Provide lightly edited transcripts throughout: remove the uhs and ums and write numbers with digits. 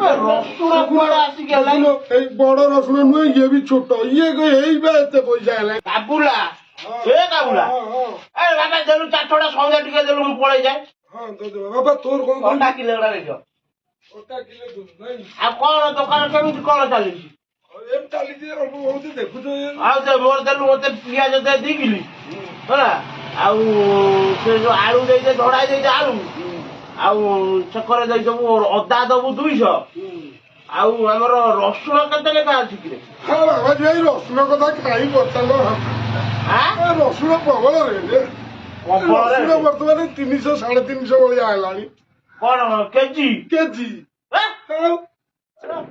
ଆବେ, ରସୁଣ କୁଆଡେ ଆସିକି ହେଲାଣି? ଏଇ ବଡ ରସୁଣ ନୁହେଁ, ଇଏ ବି ଛୋଟ। ଇଏ ଏଇ ବା ଏତେ ପଇସା ହେଲାଣି। କାବୁଲା, ଏ କାବୁଲା। ହଁ। ଏ ବାବା, ଦେଲୁ ଚାରି ଛଟା ସଉଦା ଟିକେ ଦେଲୁ, ମୁଁ ପଳେଇ ଯାଏ। ହଁ, ଦେବା ବାବା। ତୋର କଣ କହିଲୁ? ଅଟା କିଲେ ଗୁଡା ଦେଇଦିଅ। ଅଟା କିଲେ ଦବୁ ନାଇଁ? ଆଉ କଣ ଦୋକାନ କେମିତି କଣ ଚାଲିଛି? ଏମିତି ଚାଲିଛି, ଅଳ୍ପ ବହୁତ ଦେଖୁଛ ଇଏ। ଆଉ ଦେ ମୋର, ଦେଲୁ ମତେ ପିଆଜ ଦେ 2 କିଲି ହେଲା। ଆଉ ସେ ଯୋଉ ଆଳୁ ଦେଇଦେ, ଧଡ଼ାଇ ଦେଇଦେ ଆଳୁ। ଆଉ ସେକରେ ଦେଇଦବୁ ଅଦା, ଦବୁ 200। ଆଉ ଆମର ରସୁଣ କେତେ ଲେଖା ଅଛି କିରେ? ହଁ ବାବାଜୀ ଭାଇ, ରସୁଣ କଥା କାହିଁ ପଚାରିଲ? ଆଁ? ଏ ରସୁଣ ପ୍ରବଳ ରେଟ୍। ପ୍ରବଳ ରସୁଣ rate? ବର୍ତ୍ତମାନ 300 350 ଭଳିଆ ହେଲାଣି। କଣ କେଜି? କେଜି। ଏ? ଆଉ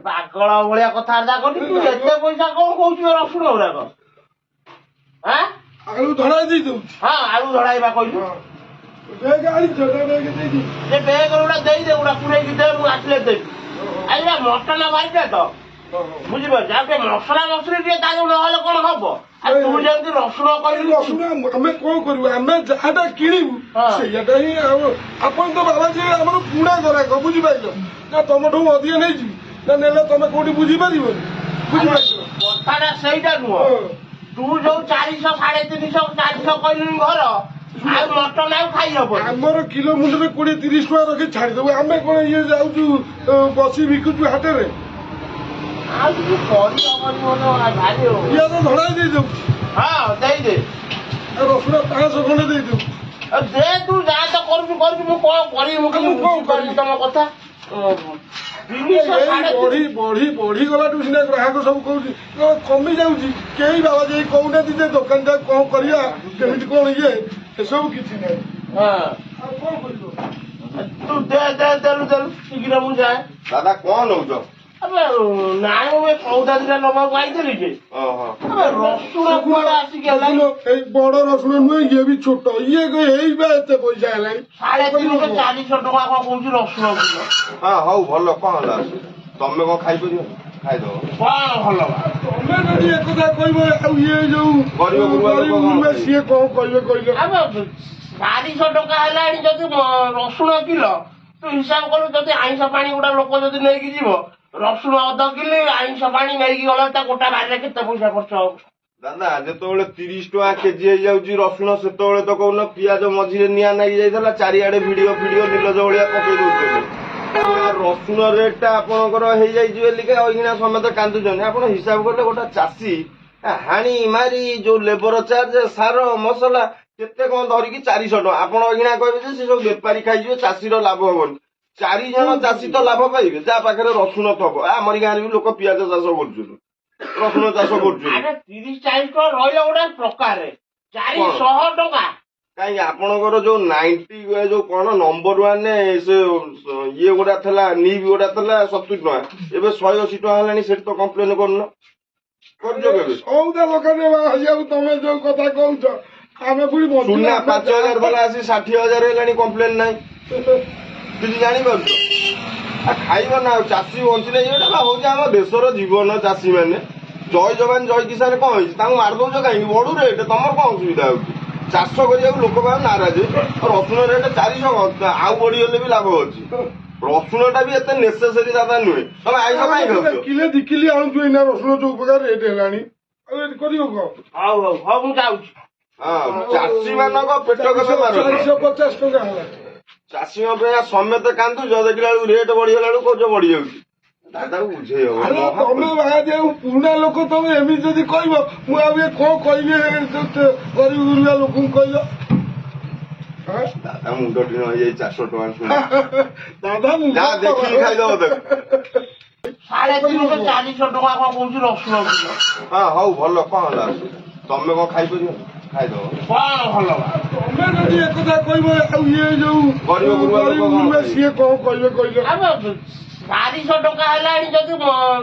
ପାଗଳ ଭଳିଆ କଥାବାର୍ତ୍ତା କରୁଛୁ ତୁ। ଏତେ ପଇସା କଣ କହୁଛୁ ଏ ରସୁଣ ଗୁଡାକ? ଆଁ? ଆଳୁ ଧଡ଼ାଇ ଦେଇ ଦଉଛି। ହଁ, ଆଳୁ ଧଡ଼ାଇବା କହିଲୁ। ହଁ, ବେଗ ଆଣିଛ ନା ବେଗ ଦେଇଦି? ସେ ବେଗ ଗୁଡା ଦେଇଦେ, ଗୁଡା ପୁରେଇକି ଦେ, ମୁଁ ଆସିଲେ ଦେବି। ଆଜ୍ଞା, ମଟନ ବାରିଟା ତ ବୁଝିପାରୁଛୁ। ଆଉ ଟିକେ ମସଲା ମସଲି ଟିକେ ତା ଦେହରେ ନହେଲେ କଣ ହବ? ଆଉ ତୁ ଯେମିତି ରସୁଣ କହିଲୁ। ରସୁଣ ଆମେ କଣ କରିବୁ? ଆମେ ଯାହାଟା କିଣିବୁ ସେଇଆଟା ହିଁ। ଆଉ ଆପଣ ତ ବାବାଜୀ ଆମର ପୁରୁଣା ଗରାଖ, ବୁଝିପାରିଲ ନା? ତମଠୁ ଅଧିକା ନେଇଯିବି ନା? ନେଲେ ତମେ କୋଉଠି ବୁଝିପାରିବନି, ବୁଝିପାରିଲ? କଥାଟା ସେଇଟା ନୁହଁ। ତୁ ଯୋଉ 400, 350, 400 କହିଲୁଣି ଘର, ଆଉ ମଟନ ଆଉ ଖାଇ ହବନି। ଆମର କିଲୋ ମୁଣ୍ଡରେ 20-30 ଟଙ୍କା ରଖି ଛାଡିଦବୁ। ଆମେ କଣ ଇଏ ଯାଉଛୁ ବସି ବିକୁଛୁ ହାଟରେ? ଆଉ କିଛି କରି ହବନି ମାନେ ଭାରି ପିଆଜ ଧଡ଼ାଇ ଦେଇଦଉଛି। ହଁ, ଦେଇଦେ। ଆଉ ରସୁଣ 500 ଖଣ୍ଡେ ଦେଇଦଉଛି। ଆଉ ଦେ, ତୁ ଯାହା ତ କରୁଛୁ କରୁଛୁ, ମୁଁ କଣ କରିବି? ମୁଁ କିଛି ମୁଁ କଣ ବୁଝିପାରୁନି କରିବି? ତମ କଥା। 300 ଏଇ ସାଢେ ବଢି ବଢି ବଢି ଗଲାଠୁ ସିନା ଗ୍ରାହକ ସବୁ କହୁଛି କଣ କମି ଯାଉଛି। କେହି ବାବା ଯାଇ କହୁନାହାନ୍ତି ଯେ ଦୋକାନଟା କଣ କରିବା, କେମିତି କଣ ଇଏ, ଏସବୁ କିଛି ନାହିଁ। ଆଉ କଣ କରିବ? ତୁ ଦେ ଦେ, ଦେଲୁ ଦେଲୁ ଶୀଘ୍ର, ମୁଁ ଯାଏ। ଦାଦା, କଣ ନଉଛ? ଆବେ ନାଇଁ, ମୁଁ ଏ ସଉଦା ଦିଟା ନବାକୁ ଆଇଥିଲି ଯେ। ଆବେ, ରସୁଣ କୁଆଡେ ଆସିକି ହେଲାଣି? ଏଇ ବଡ ରସୁଣ ନୁହେଁ, ଇଏ ବି ଛୋଟ। ଇଏ ଏଇ ବା ଏତେ ପଇସା ହେଲାଣି। 350 400 ଟଙ୍କା କଣ କହୁଛି ରସୁଣ କିଲୋ? ହଁ, ହଉ, ଭଲ। କଣ ହେଲା? ତମେ କଣ ଖାଇପାରିବନି? ଖାଇଦବ। କଣ ଭଲ ବା? ତମେ ଯଦି ଏକଥା କହିବ, ଆଉ ଇଏ ଯୋଉ ଗରିବ ଗୁରୁବା ଲୋକ ଗରିବ କଣ ଗୁରୁବା ଖାଇବେ? ସିଏ କଣ କହିବେ କହିଲ? ଆବେ, 400 ଟଙ୍କା ହେଲାଣି ଯଦି ରସୁଣ କିଲୋ, ତୁ ହିସାବ କଲୁ, ଯଦି ଆଇଁଷ ପାଣି ଗୁଡା ଲୋକ ଯଦି ନେଇକି ଯିବ, ରସୁଣ ଅଧ କିଲୋ, ଆଇଁଷ ପାଣି ନେଇକି ଗଲେ ତା ଗୋଟା ବାରିରେ କେତେ ପଇସା ଖର୍ଚ୍ଚ ହବ? ଦାଦା, ଯେତେବେଳେ 30 ଟଙ୍କା କେଜି ହେଇଯାଉଛି ରସୁଣ, ସେତେବେଳେ ତ କହୁନ। ପିଆଜ ମଝିରେ ନିଆଁ ଲାଗି ଯାଇଥିଲା, ଚାରିଆଡେ ଭିଡିଓ ଫିଡିଓ ନିଲଜ ଭଳିଆ ପକେଇ ଦଉଛନ୍ତି। ରସୁଣ ରେଟ୍ ଟା ଆପଣଙ୍କର ହେଇଯାଇଛି ବୋଲିକା ଏଇଖିଣା ସମସ୍ତେ କାନ୍ଦୁଛନ୍ତି। ଆପଣ ହିସାବ କଲେ ଗୋଟେ ଚାଷୀ ହାଣି ମାରି ଯୋଉ ଲେବର ଚାର୍ଜ, ସାର ମସଲା କେତେ କଣ ଧରିକି 400 ଟଙ୍କା। ଆପଣ ଏଇଖିଣା କହିବେ ଯେ ସେ ସବୁ ବେପାରୀ ଖାଇଯିବେ, ଚାଷୀର ଲାଭ ହବନି। ଚାରି ଜଣ ଚାଷୀ ତ ଲାଭ ପାଇବେ, ଯାହା ପାଖରେ ରସୁଣ ଥବ। ଆମରି ଗାଁରେ ବି ଲୋକ ପିଆଜ ଚାଷ କରୁଛନ୍ତି, ରସୁଣ ଚାଷ କରୁଛନ୍ତି। ଆରେ, 30-40 ଟଙ୍କା ରହିଲା ଗୋଟେ ପ୍ରକାରେ, 400 ଟଙ୍କା। କାହିଁକି, ଆପଣଙ୍କର ଯୋଉ 90 ଯୋଉ କଣ ନମ୍ବର ୱାନ ସେ ଇଏ ଗୁଡା ଥିଲା, ନିବ୍ ଗୁଡା ଥିଲା 70 ଟଙ୍କା, ଏବେ 180 ଟଙ୍କା ହେଲାଣି। ସେଠି ତ କମ୍ପ୍ଲେନ କରୁନ, କରୁଛ କେବେ? ସଉଦା ଦୋକାନରେ ଆଉ ତମେ ଯୋଉ କଥା କହୁଛ, ଆମେ ପୁଣି ବଞ୍ଚିଲେ ସୁନା 5,000 ବାଲା ଆସି 60,000 ହେଲାଣି, କମ୍ପ୍ଲେନ ନାହିଁ କିଛି, ଜାଣିପାରୁଛ? ଆ ଖାଇବ ନା ଆଉ, ଚାଷୀ ବଞ୍ଚିଲେ। ଏଇଟା ବା ହଉଛି ଆମ ଦେଶର ଜୀବନ ଚାଷୀ ମାନେ। ଜୟ ଯବାନ ଜୟ କିଷାନ କଣ ହେଇଛି? ତାଙ୍କୁ ମାରିଦଉଛ କାହିଁକି? ବଢୁ ରେଟ୍, ତମର କଣ ଅସୁବିଧା ହଉଛି? ଚାଷ କରିବାକୁ ଲୋକ ବା ନାରାଜ। ରସୁଣ ରେଟ୍ 400, ଆଉ ବଢିଗଲେ ବି ଲାଭ ଅଛି। ରସୁଣ ଟା ବି ଏତେ ନେସେସରି ଦାଦା ନୁହେଁ। ତମେ ଆଇଁଷ କାହିଁ ଖାଉଛ? କିଲେ 2 କିଲି ଆଣୁଛୁ ଏଇନା। ରସୁଣ ଯୋଉ ପ୍ରକାର ରେଟ୍ ହେଲାଣି, ଆଉ ଏଠି କରିବ କଣ? ହଉ ହଉ ହଉ, ମୁଁ ଯାଉଛି। ହଁ, ଚାଷୀ ମାନଙ୍କ ପେଟ କେବେ ମାରନି। 450 ଟଙ୍କା ହେଲା। ଚାଷୀଙ୍କ ପାଇଁ ସମେତେ କାନ୍ଦୁଛ, ଦେଖିଲା ବେଳକୁ ରେଟ୍ ବଢିଗଲା ବେଳକୁ କହୁଛ ବଢିଯାଉଛି। ଦାଦାକୁ ବୁଝେଇ ହବ। ଆରେ ତମେ ବାହାରି ଆଉ ପୁରୁଣା ଲୋକ, ତମେ ଏମିତି ଯଦି କହିବ, ମୁଁ ଆଉ ଇଏ କଣ କହିବି ଏ ଯୋଉ ଗରିବ ଗୁରୁବା ଲୋକଙ୍କୁ କହିଲ? ହଁ? ଦାଦା ମୁଣ୍ଡ ଟିଣ ହେଇଯାଇ 400 ଟଙ୍କା ଶୁଣି। ଦାଦା ମୁଣ୍ଡ ଯା, ଦେଖିକି ଖାଇଦବ ତାକୁ। 350 400 ଟଙ୍କା କଣ କହୁଛି ରସୁଣ କିଲୋ? ହଁ, ହଉ, ଭଲ। କଣ ହେଲା? ତମେ କଣ ଖାଇପାରିବନି? ଖାଇଦବ। କଣ ଭଲ ବା? ତମେ ଯଦି ଏକଥା କହିବ, ଆଉ ଇଏ ଯୋଉ ଗରିବ ଗୁରୁବା ଲୋକ ଗରିବ କଣ ଗୁରୁବା ଖାଇବେ? ସିଏ କଣ କହିବେ କହିଲ? ଆବେ, 400 ଟଙ୍କା ହେଲାଣି ଯଦି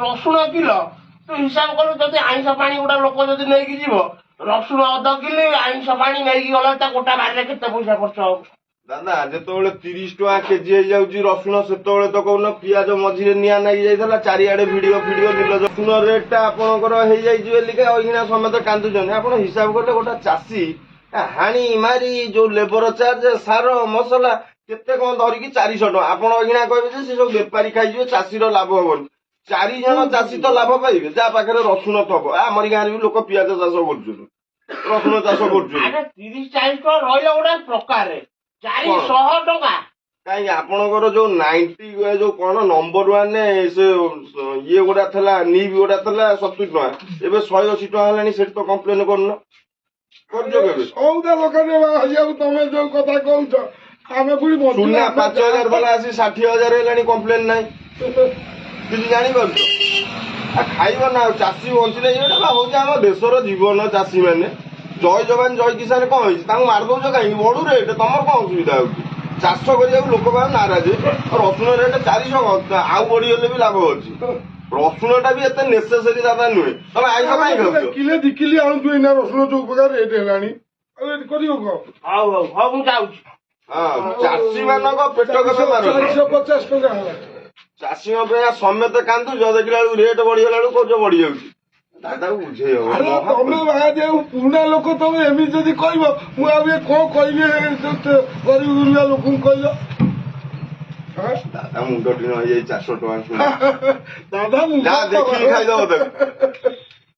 ରସୁଣ କିଲୋ, ତୁ ହିସାବ କଲୁ, ଯଦି ଆଇଁଷ ପାଣି ଗୁଡା ଲୋକ ଯଦି ନେଇକି ଯିବ, ରସୁଣ ଅଧ କିଲି, ଆଇଁଷ ପାଣି ନେଇକି ଗଲେ ତା ଗୋଟା ବାରିରେ କେତେ ପଇସା ଖର୍ଚ୍ଚ ହବ? ଦାଦା, ଯେତେବେଳେ 30 ଟଙ୍କା କେଜି ହେଇଯାଉଛି ରସୁଣ, ସେତେବେଳେ ତ କହୁନ। ପିଆଜ ମଝିରେ ନିଆଁ ଲାଗି ଯାଇଥିଲା, ଚାରିଆଡେ ଭିଡିଓ ଫିଡିଓ ନିଲଜ। ରସୁଣ ରେଟ୍ ଟା ଆପଣଙ୍କର ହେଇଯାଇଛି ବୋଲିକା ଏଇଖିଣା ସମସ୍ତେ କାନ୍ଦୁଛନ୍ତି। ଆପଣ ହିସାବ କଲେ ଗୋଟେ ଚାଷୀ ହାଣି ମାରି ଯୋଉ ଲେବର ଚାର୍ଜ, ସାର ମସଲା କେତେ କଣ ଧରିକି 400 ଟଙ୍କା। ଆପଣ ଏଇଖିଣା କହିବେ ଯେ ସେ ସବୁ ବେପାରୀ ଖାଇଯିବେ, ଚାଷୀର ଲାଭ ହବନି। ଚାରି ଜଣ ଚାଷୀ ତ ଲାଭ ପାଇବେ, ଯାହା ପାଖରେ ରସୁଣ ଥବ। ଆମରି ଗାଁରେ ବି ଲୋକ ପିଆଜ ଚାଷ କରୁଛନ୍ତି, ରସୁଣ ଚାଷ କରୁଛନ୍ତି। ଆରେ, 30-40 ଟଙ୍କା ରହିଲା ଗୋଟେ ପ୍ରକାରେ, 400 ଟଙ୍କା। କାହିଁକି, ଆପଣଙ୍କର ଯୋଉ 90 ଯୋଉ କଣ ନମ୍ବର ୱାନ ସେ ଇଏ ଗୁଡା ଥିଲା, ନିବ୍ ଗୁଡା ଥିଲା 70 ଟଙ୍କା, ଏବେ 180 ଟଙ୍କା ହେଲାଣି। ସେଠି ତ କମ୍ପ୍ଲେନ କରୁନ, କରୁଛ କେବେ? ସଉଦା ଦୋକାନରେ ବାବାଜି, ତମେ ଯୋଉ କଥା କହୁଛ, ଆମେ ପୁଣି ବଞ୍ଚିଲେ ସୁନା ଆମେ 5,000 ବାଲା ଆସି 60,000 ହେଲାଣି, କମ୍ପ୍ଲେନ ନାହିଁ କିଛି। ଜାଣିପାରୁଛ? ଆଉ ଖାଇବ ନା ଆଉ, ଚାଷୀ ବଞ୍ଚିଲେ। ଏଇଟା ବା ହଉଛି ଆମ ଦେଶର ଜୀବନ ଚାଷୀ ମାନେ। ଜୟ ଯବାନ ଜୟ କିଷାନ କଣ ହେଇଛି? ତାଙ୍କୁ ମାରିଦଉଛ କାହିଁକି? ବଢୁ ରେଟ୍, ତମର କଣ ଅସୁବିଧା ହଉଛି? ଚାଷ କରିବାକୁ ଲୋକ ବା ନାରାଜ। ରସୁଣ ରେଟ୍ 400, ଆଉ ବଢିଗଲେ ବି ଲାଭ ଅଛି। ରସୁଣ ଟା ବି ଏତେ ନେସେସରି ଦାଦା ନୁହେଁ। ତମେ ଆଇଁଷ କାଇଁ ଖାଉଛ? କିଲେ 2 କିଲେ ଆଣୁଛୁ ଏଇନା, ରସୁଣ ଯୋଉ ପ୍ରକାର ରେଟ୍ ହେଲାଣି, ଆଉ ଏଠି କରିବ କଣ? ହଉ ହଉ ହଉ, ମୁଁ ଯାଉଛି। ହଁ, ଚାଷୀ ମାନଙ୍କ ପେଟ କେବେ ମାରନି। 450 ଟଙ୍କା ହେଲା। ଚାଷୀଙ୍କ ପାଇଁ ସମେତେ କାନ୍ଦୁଛ, ଦେଖିଲା ବେଳକୁ ରେଟ୍ ବଢିଗଲା ବେଳକୁ କହୁଛ ବଢିଯାଉଛି। ଦାଦାକୁ ବୁଝେଇ ହବ। ଆରେ ତମେ ବାହାରି ଆଉ ପୁରୁଣା ଲୋକ, ତମେ ଏମିତି ଯଦି କହିବ, ମୁଁ ଆଉ ଇଏ କଣ କହିବି? ଏ ଗରିବ ଗୁରୁବା ଲୋକଙ୍କୁ କହିଲ, ହଁ? ଦାଦା ମୁଣ୍ଡ ଟିଣ ହେଇଯାଇ 400 ଟଙ୍କା ଶୁଣ। ଦାଦା ମୁଁ ଯା ଦେଖିକି ଖାଇଦବ ତାକୁ।